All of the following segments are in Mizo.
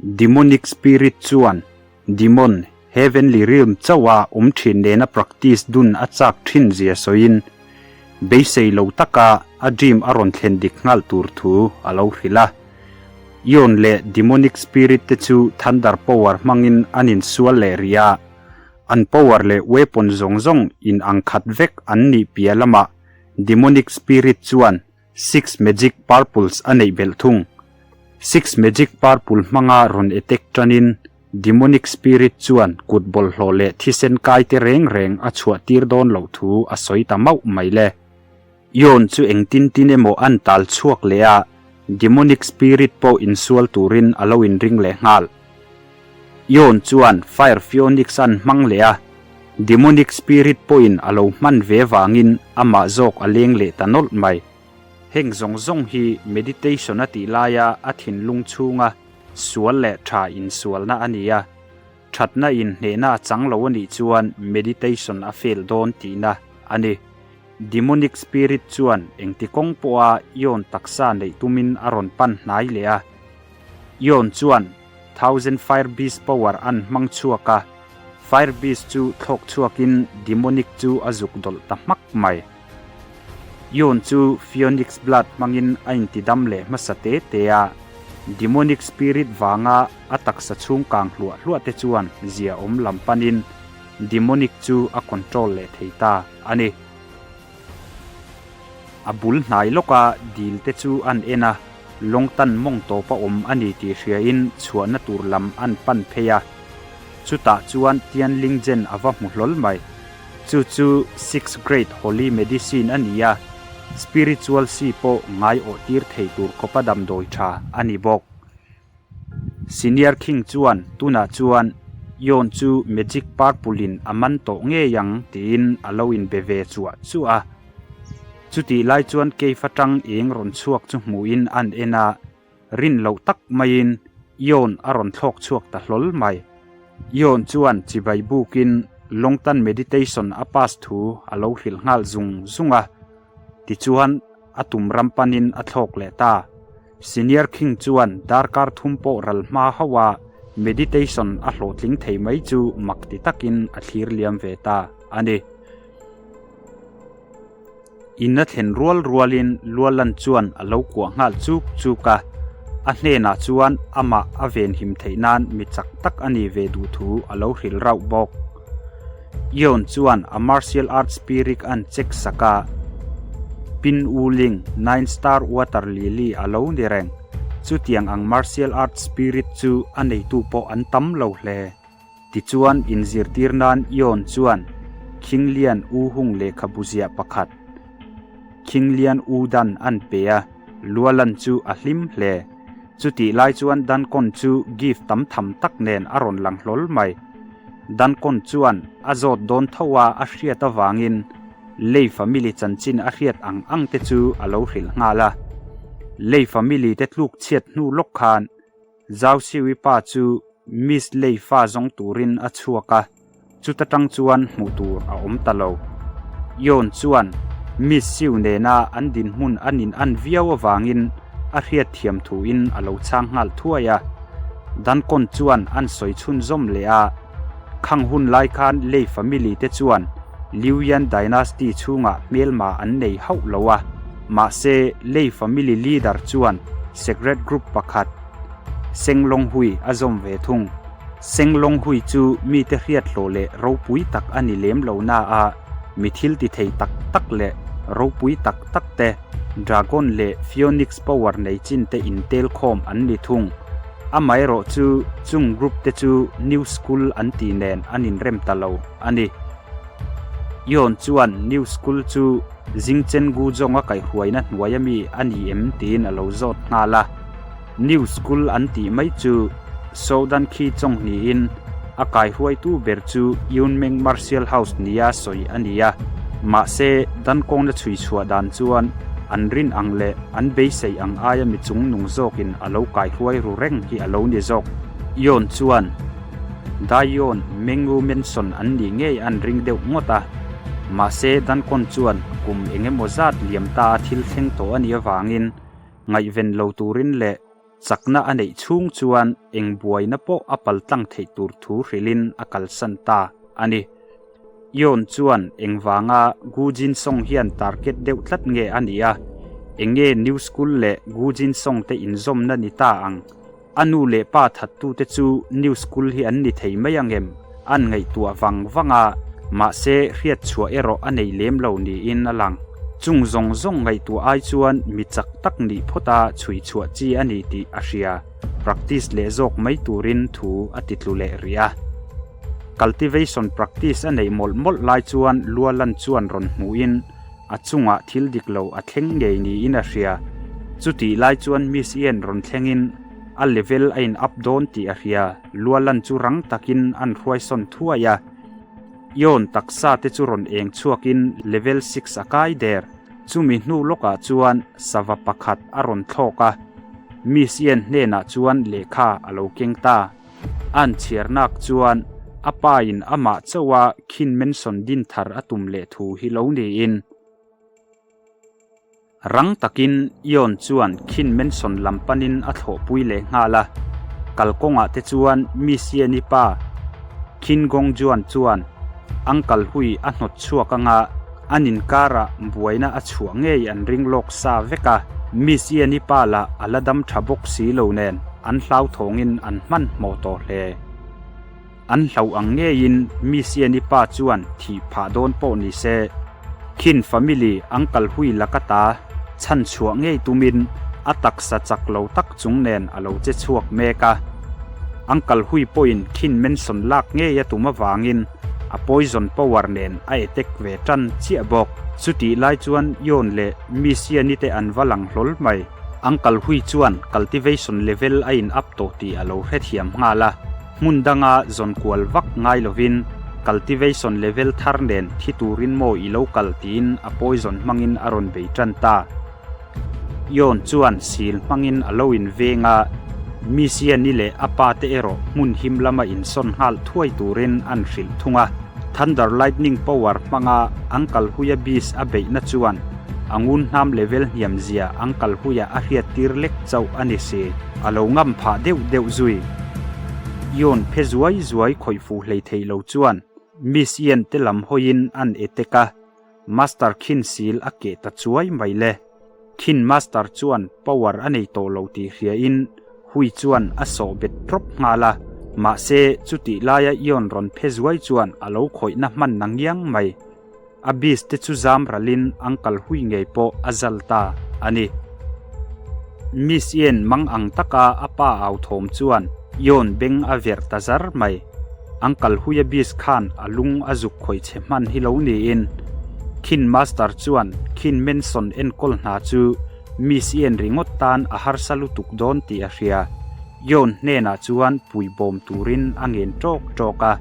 Demonic spirit chuan demon, heavenly realm chauha awm thin nena practice dun a chak thin zia sawiin, beisei lo taka a dream a rawn thlen dik nghal tur thu a lo hrilh a. Ion leh demonic spirit te chu thunder power hmangin an insual leh rih a, an power leh weapon zawng zawng in ang khat vek an nih piah lamah demonic spirit chuan Six Magic Purples a neih belh thung. Six Magic Purple hmanga rawn attack tanin Demonic Spirit chuan kut bawlhhlawh leh thisen kai te reng reng a chhuah tir dawn loh thu a sawi ta mauh mai le. Yon chu engtin tin emaw an tal chhuak leh a, Demonic Spirit pawh insual turin a lo inring leh nghal. Yon chuan Fire Pheonix an hmang leh a, Demonic Spirit pawhin a lo hman ve vangin amah zawk a leng leh ta nawlh mai. Heng zawng zawng hi meditation a tih laia a thinlung chhunga sual leh tha insualna a ni a, thatna in hnehna a chang lo a nih chuan meditation a fail dawn tihna a ni. Demonic Spirit chuan engti kawng pawha Yon taksa neih tumin a rawn pan hnai leh a, Yon chuan Thousand Fire Beast Power an hmang chhuak a, Fire Beast chu thlawk chhuakin Demonic chu a zuk dawlh ta hmak mai. Yon chu Pheonix Blood hmangin a intidam leh hmasa te te a, Demonic Spirit vanga a taksa chhung kang hluah hluah te chuan zia awm lam panin Demonic chu a control leh thei ta a ni. A bul hnai lawka dil te chu an en a, lawng tan mawng tawp a awm a ni tih hriain chhuahna tur lam an pan phei a. Chutah chuan Tianling Jen a va hmu hlawl mai. Chu chu Sixth Grade Holy Medicine a ni a, Spiritual Sea pawh ngai awh tir thei tur khawpa damdawi tha a ni bawk. Senior King chuan tunah chuan Yon chu Magic Purple in a man tawh ngei ang tiin a lo inbe ve chuah chuah a. Chutih lai chuan cave atang eng rawn chhuak chu hmuhin an en a, rin loh tak maiin Yon a rawn thlawk chhuak ta hlawl mai. Yon chuan chibai bukin Longtan Meditation a pass thu a lo hrilh nghal zung zung a, tichuan a tum ram panin a thlawk leh ta. Senior King chuan darkar thum pawh ral hma hauh a meditation a hlawhtling thei mai chu mak ti takin a thlir liam ve ta a ni. In a thlen rual rualin Lualan chuan a lo kuah nghal chuk chuk a, a hnenah chuan amah a venhim theih nan mi chak tak a ni ve duh thu a lo hrilh rauh bawk. Yeon chuan a martial arts spirit an check sak a, Pin U Ling, Nine Star Water Lily a lo ni reng. Chutiang ang martial arts spirit chu a neitu pawh an tam lo hle. Tichuan inzirtir nan Yeon chuan Qinglian U Hung lehkhabu ziah pakhat, Qinglian U Dan an pe a, Lualan chu a hlim hle. Chutih lai chuan Dankon chu gift tam tham tak nen a rawn lang hlawl mai. Dankon chuan a zawt dawn tho a a hriat avangin Lei family chanchin a hriat ang ang te chu a lo hrilh nghal a. Lei family te tluk chhiat hnu lawk khan Zhao Siwi pa chu Miss Lei fa zawng turin a chhuak a. Chuta tang chuan hmuh tur a awm ta lo. Yeon chuan Miss Siu nena an dinhmun an in an viau avangin a hriat thiam thuin a lo chhang nghal thuai a. Dankon chuan an sawi chhunzawm leh a, Khang hun lai khan Lei family te chuan Liuyan dynasty chhungah hmelma an nei hauh lo a, mahse Lei family leader chuan secret group pakhat Senglong Hui a zawm ve thung. Senglong Hui chu mite hriat hlawh leh ropui tak a ni lem lo na a, mi thil ti thei tak tak leh ropui tak tak te, Dragon leh Pheonix power nei chin te intel khawm an ni thung. Amaherawh chu chung group te chu New School an tih nen an inrem ta lo a ni. Yeon chuan New School chu Jingchen Gu zawnga kaihhruaina hnuai ami a ni em tiin a lo zawt nghal a. New School an tih mai chu Southern khi chawng niin a kaihruaitu ber chu Yunmeng Martial House nia sawi a ni a, mahse Dankawngna chhui chhuah dan chuan an rin ang leh an beisei ang aia mi chung nung zawkin a lo kaihruai ru reng hi a lo ni zawk. Yeon chuan Daeyeon Menggu Mansion an nih ngei an ring deuh ngawt a, mahse Dankon chuan kum eng emaw zat liam ta a thil thleng tawh a nih avangin ngaihven lo turin leh. Chakna a neih chhung chuan eng buaina pawh a paltlang theih tur thu hrilhin a kalsan ta a ni. Yeon chuan engvanga Gu Jin Song hian target deuh tlat nge a nih a, eng nge New School leh Gu Jin Song te inzawmna ni ta ang? A nu leh pa thattute chu New School hi an ni thei mai ang em? An ngaihtuah vang vang a, mahse hriat chhuah erawh a nei lem lo niin a lang. Chung zawng zawng ngaihtuah ai chuan mi chak tak nih phawta chhui chhuah chi a ni tih a hria. Practice leh zawk mai turin thu a ti tlu leh rih a. Cultivation practice a neih mawlh mawlh lai chuan Lualan chuan rawn hmuhin a chungah thil dik lo a thleng ngei niin a hria. Chutih lai chuan Miss Ian rawn thlengin a level a in up dawn tih a hria. Lualan chu rang takin an hruaisawn thuai a. Ion taksa te chu rawn eng chhuakin level six a kai der. Chumi hnu lawkah chuan sava pakhat a rawn thlawk a. Miss Ian hnenah chuan lehkha a lo keng ta. An chhiarnak chuan a pa in amah chauh a khin mention din thar a tum leh thu hi lo niin. Rang takin Ion chuan khin mention lam panin a thlawhpui leh nghal a, kalkawngah te chuan Miss Yeni pa Khin Gong Juan chuan Uncle Hui a hnawt chhuak anga an inkarah buaina a chhuah ngei an ring lawk sa vek a, Miss Ian-i pa lah a la dam tha bawk si lo nen an hlauthawngin an hmanhmawh tawh hle. An hlauh ang ngeiin Miss Ian-i pa chuan thih phah dawn pawh ni se, Khin family Uncle Hui laka ta chhan chhuah ngei tumin a taksa chak lo tak chung nen a lo che chhuak mek a. Uncle Hui pawhin Khin Mansion lak ngei a tum avangin a poison power nen a attack ve tan chiah bawk. Chutih lai chuan Yon leh Miss Yeni te an va lang hlawl mai. Uncle Hui chuan cultivation level a in up tawh tih a lo hrethiam nghal a, hmun danga zawn kual vak ngai lovin cultivation level thar nen thi turin maw i lo kal tiin a poison hmangin a rawn bei tan ta. Yon chuan sil hmangin a lo in veng a, Miss Yeni leh a pa te erawh hmun him lama insawn nghal thuai turin an hrilh thung a. Thunder Lightning power hmanga Uncle Huia beast a beihna chuan a ngun hnam level hniam zia Uncle Huia a hriat tir lek chauh a ni si. A lo ngam phah deuh deuh zui. Yon phe zuai zuai khawih fuh hlei thei lo chuan Miss Yen te lam hawiin an etek a. Master khin sil a keh ta chuai mai le. Khin Master chuan power a nei tawh lo tih hria in Hui chuan a sawh bet rawp nghal a, mahse chutih laia Ion rawn phe zuai chuan a lo khawihna hman na ngiang mai. A beast te chu zam ralin Uncle Hui ngei pawh a zal ta a ni. Miss Yen mang ang taka a pa au thawm chuan Ion beng a verh ta zar mai. Uncle Huia beast khan a lung a zuk khawih chhe hman hi lo niin Khin Master chuan Khin Mansion enkawl hna chu Miss Yen ringawt tan a harsa lutuk dawn tih a hria. Yeon hnenah chuan pui bawm turin a ngen ṭawk ṭawk a,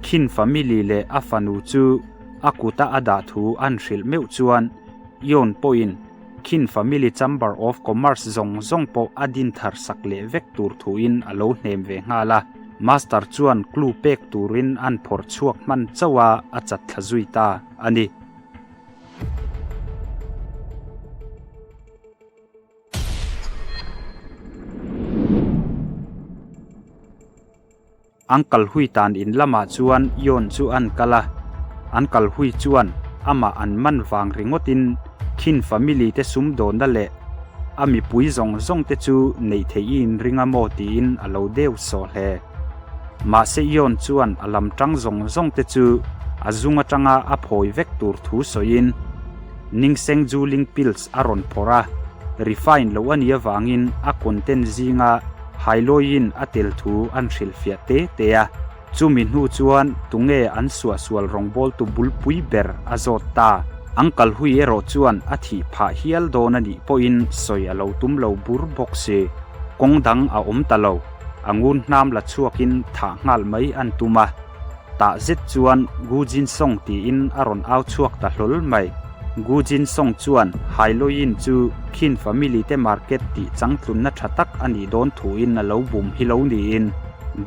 Khin family leh a fanu chu a kuta a dah thu an hrilh meuh chuan Yeon pawhin Khin Family Chamber of Commerce zawng zawng pawh a din thar sak leh vek tur thuin a lo hnem ve nghal a. Master chuan clue pek turin an phawrh chhuak hman chauh a, a chat thla zui ta a ni. An kal hui tan in lamah chuan Yon chu an kal a, an kal hui chuan amah an man vang ringawtin Khin family te sumdawnna leh a mipui zawng zawng te chu neih theih i inring a maw tiin a lo deu sawh hle. Mahse Yon chuan a lam tang zawng zawng te chu a zung atanga a phawi vek tur thu sawiin Ningseng Juling Pills a rawn phawrh a, refine loh a nih avangin a content zinga Hailawiin a tel thu an hrilhfiah te te a, chumi hnu chuan tunge an suahsual rawngbawltu bulpui ber a zawt ta. An kalhui erawh chuan a thih phah hial dawn a nih pawhin sawi a lo tum lo bur bawk si. Kawng dang a awm ta lo, a ngun hnam la chhuakin thah nghal mai an tum a. Tah zet chuan Gu Jin Song tiin a rawn au chhuak ta hlawl mai. Gu Jin Song chuan Hailoyin chu Khin family te market tih changtlunna tha tak a nih dawn thuin a lo bum hi lo niin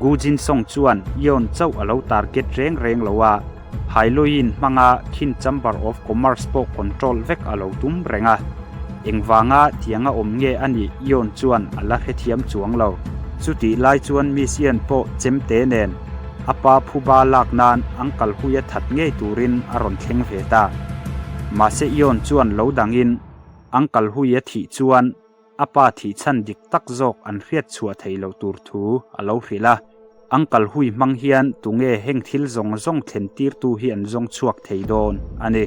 Gu Jin Song chuan Yeon chauh a lo target reng reng lo a, Hailoyin hmanga Khin Chamber of Commerce pawh control vek a lo tum reng a. Engvanga tianga awm nge a nih Ion chuan a la hrethiam chuang lo. Chutih lai chuan Miss Ian pawh chemte nen a pa phuba lak nan Uncle Huia that ngei turin a rawn thleng ve ta. Mahse Ion chuan lo dangin Uncle Huia thih chuan a pa thih chhan dik tak zawk an hriat chhuah thei loh tur thu a lo hrilh a. Uncle Hui hmang hian tunge heng thil zawng zawng thlen tirtu hi an zawng chhuak thei dawn a ni.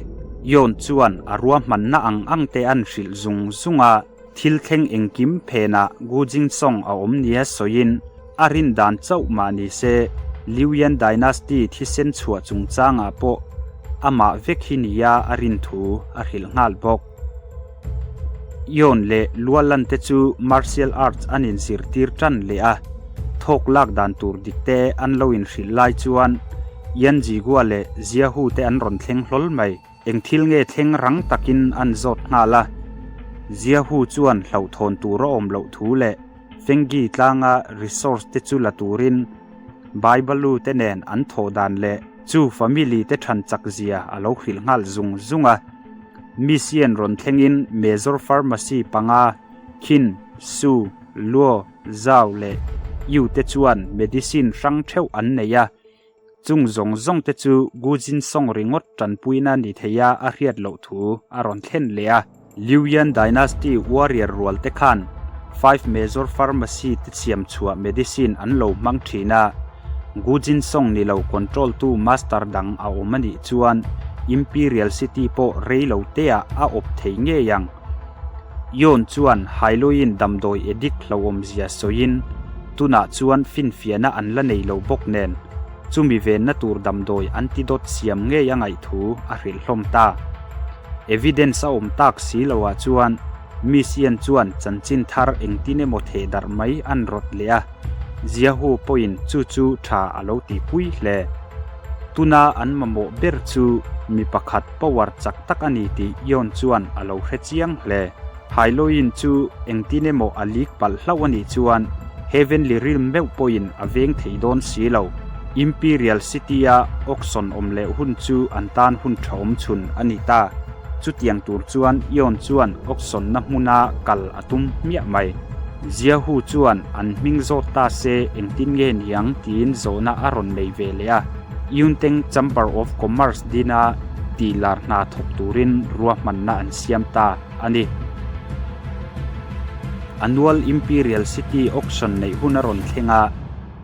Yon chuan a ruahmanna ang ang te an hrilh zung zung a, thil thleng engkim phenah Gu Jingsong a awm nia sawiin a rin dan chauh mah ni se, Liuyan Dynasty thisen chhuah chungchangah pawh amah vek hi nia a rin thu a hrilh nghal bawk. Yon leh Lualan te chu martial arts an inzirtir tan leh a, thawk lak dan tur dik te an lo inhrilh lai chuan Yan Jigua leh Jiahu te an rawn thleng hlawl mai. Eng thil nge thleng rang takin an zawt nghal a, Jiahu chuan hlauhthawn tur a awm loh thu leh Fenggi tlanga resource te chu la turin Baibalu te nen an thawh dan leh chu family te than chak zia a lo hrilh nghal zung zung a. Mission rawn thlengin Major Pharmacy panga, Khin, Su, Luo, Zhao leh Yu te chuan medicine hrang theuh an nei a. Chung zawng zawng te chu Gu Jinsong ringawt tanpuina ni theia a hriat loh thu a rawn thlen leh a. Liuyan Dynasty warrior rual te khan Five Major Pharmacy te siam chhuah medicine an lo hmang thin a, Gu Jinsong ni lo control tu master dang a awm a nih chuan Imperial City pawh rei lo teah a awp thei ngei ang. Yon chuan Hailuiin damdawi addict hlauhawmzia sawiin tunah chuan finfiahna an la nei lo bawk nen chumi venna tur damdawi antidote siam ngei a ngaih thu a hrilh hlawm ta. Evidence a awm tak si lo ah chuan Miss Ian chuan chanchin thar engtin emaw theh darh mai an rawt leh a, Jiahu pawhin chu chu tha a lo tihpui hle. Tuna an mamawh ber chu mi pakhat power chak tak a ni tih Ion chuan a lo hre chiang hle. Hailoin chu engtin emaw a leak palh hlauh a nih chuan Heavenly Realm meuh pawhin a veng thei dawn si lo. Imperial City-a auction awm leh hun chu an tan hun tha awm chhun a ni ta. Chutiang tur chuan Ion chuan auction-na hmuna kal a tum hmiah mai. Jiahu chuan an hming zawt ta se engtin nge niang tiin zawhna a rawn nei ve leh a. Yunteng Chamber of Commerce dina tihlar hna thawk turin ruahmanna an siam ta a ni. Annual Imperial City Auction neih hun a rawn thleng a,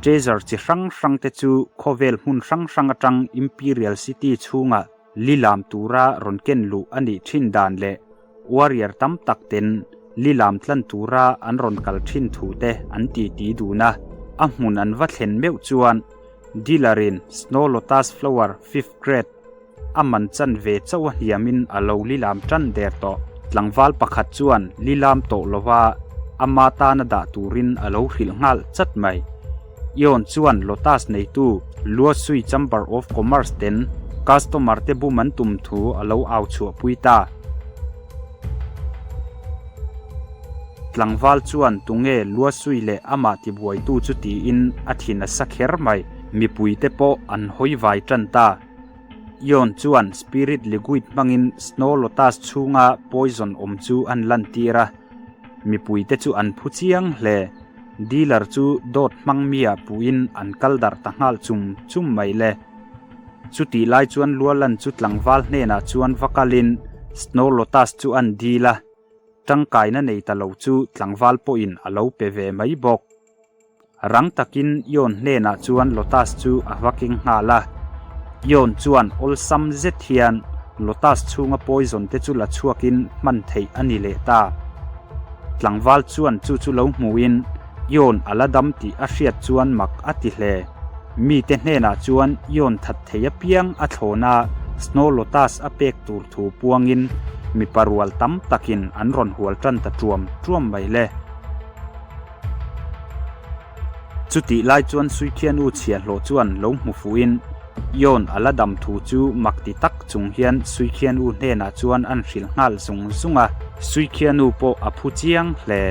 treasure chi hrang hrang te chu khawvel hmun hrang hrang atang Imperial City chhungah lilam tura rawn ken luh a nih thin dan leh warrior tam tak ten lilam tlan tura an rawn kal thin thu te an titi dun a. A hmun an va thlen meuh chuan dealer in Snow Lotus Flower fifth grade A man chan ve chauh a hniamin a lo lilam tan der tawh. Tlangval pakhat chuan lilam tawh lova ama tana dah turin a lo hrilh nghal chat mai. Ion chuan Lotus neitu Luosui Chamber of Commerce ten customer te bum an tum thu a lo au chhuahpui ta. Tlangval chuan tunge Luosui leh amah tibuaitu chu tiin a thin a sa kher mai. Mipuite pawh an hawi vai tan ta. Ion chuan Spirit Liquid hmangin Snow Lotus chhunga poison awm chu an lantir a, mipuite chu an phu chiang hle. Dealer chu dawt hmang mia puhin an kal darh ta nghal chum chum mai le. Chutih lai chuan Lualan chu tlangval hnenah chuan va kalin Snow Lotus chu an dil a, tangkaina nei ta lo chu tlangval pawhin a lo pe ve mai bawk. Rang takin Ion hnenah chuan Lotus chu a va keng nghal a. Ion chuan awlsam zet hian Lotus chhunga poison te chu la chhuakin hman theih a ni leh ta. Tlangval chuan chu chu lo hmuhin Ion a la dam tih a hriat chuan mak a ti hle. Mite hnenah chuan Ion that thei apiang a thlawn a, Snow Lotus a pek tur thu puangin mipa rual tam takin an rawn hual tan ta tuam tuam mai le. Chutih lai chuan Suikhianu chhiahhlawh chuan lo hmu fuhin Ion a la dam thu chu mak ti tak chung hian Suikhianu hnenah chuan an hrilh nghal zung zung a. Suikhianu pawh a phu chiang hle.